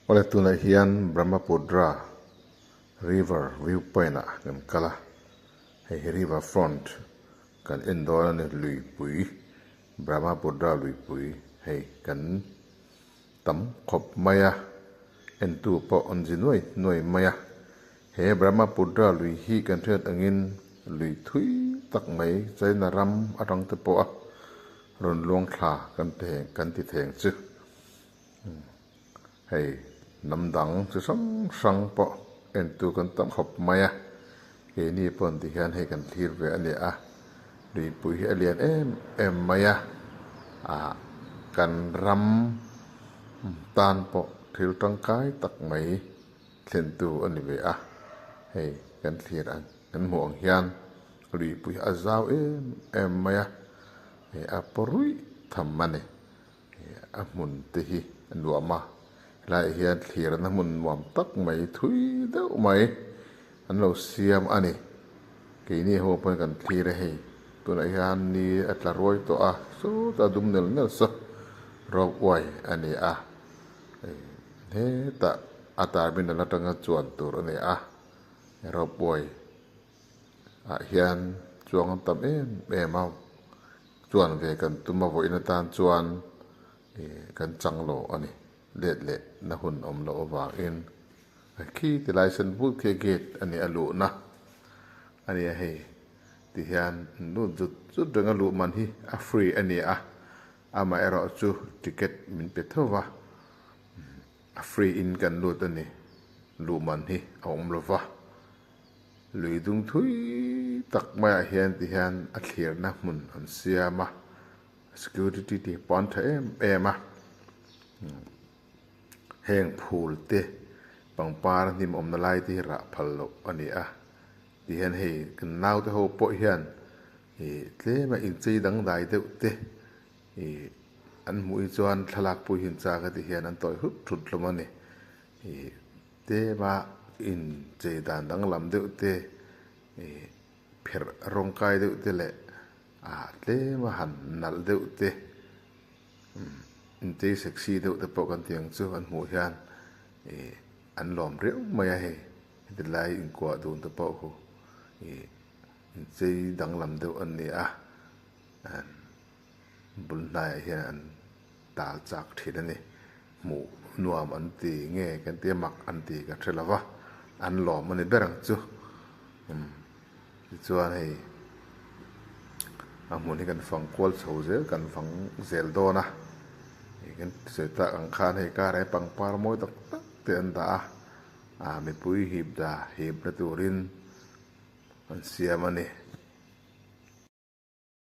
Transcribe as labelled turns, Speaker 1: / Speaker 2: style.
Speaker 1: Awle tunah hian Brahmaputra river view point ah kan kal a, hei hi river front kan en dawn a ni luipui Brahmaputra luipui hei kan tam khawp mai a, entu pawh an zi nuai nuai mai a, he Brahmaputra lui hi kan hriat angin lui thui tak mai China ram atang te pawh a rawn luang thla kan ti kan ti theng chu. Hei hnam dang chi hrang hrang pawh entu kan tam khawp mai a, keini pawn ti hian hei kan thlir ve a ni a, luipui hi a lian em em mai a, ah kan ram tan pawh thil tangkai tak mai thlentu a ni ve a, hei kan thlir ang kan hmuh ang hian luipui hi a zau em em mai a, hei a paw ruih tham a ni. A hmun te hi a nuam a, helaiah hian thlirna hmun nuam tak mai thui deuh mai an lo siam a ni. Keini ho pawhin kan thlir a hei, tunah hian ni a tla ruai tawh a, sawtah dum nel nel saw rawk uai a ni a, hetah a terminal atanga chuan tur a ni a, rawk uai ah hian chuang an tam em em a. Chuan ve kan tum a vawiin atan chuan ih kan chang lo a ni. Let leh na hun awm loh avangin khi ti lai sen vut khi gate a ni a luhna a nia hei ti hian lut zut zut reng a luh man hi a free a ni a, amaherawh chu ticket min pe tho va, a free in kan lut a ni, luh man hi a awm lo va. Lui dung thui tak maiah hian ti hian a thlirna hmun an siam a, security te pawh an tha em em a, heng phul te pangpar hnim awmna lai te hi rah phal loh a ni a, ti hian hei kan naute ho pawh hian ih tlem a inchei dangdai deuh te ih an hmuh hi chuan thlalak pawh hi an chak a ti hian an tawih hrut hrut hlawm a ni ih. Tlema inchei dan danglam deuh te, ih pherh rawng kai deuh te leh ah tlema han nalh deuh te, umm inchei sexy deuh te pawh kan ti ang chu an hmuh hian ih an lawm riau mai a hei heti lai inkuah dun te pawh khu ih inchei danglam deuh an ni a, bul hnaiah hian an tal chak thin a ni. Hmuh nuam an ti nge kan ti a mak an ti ka hre lo va, an lawm a ni ber ang chu. Umm tichuan hei a hmun hi kan fang kual chho zel kan fang zel dawn a, hei kan sawi tak ang khan hei karah hi pangpar mawi tak tak te an dah a, ah mipui hip dah hipna turin an siam a ni.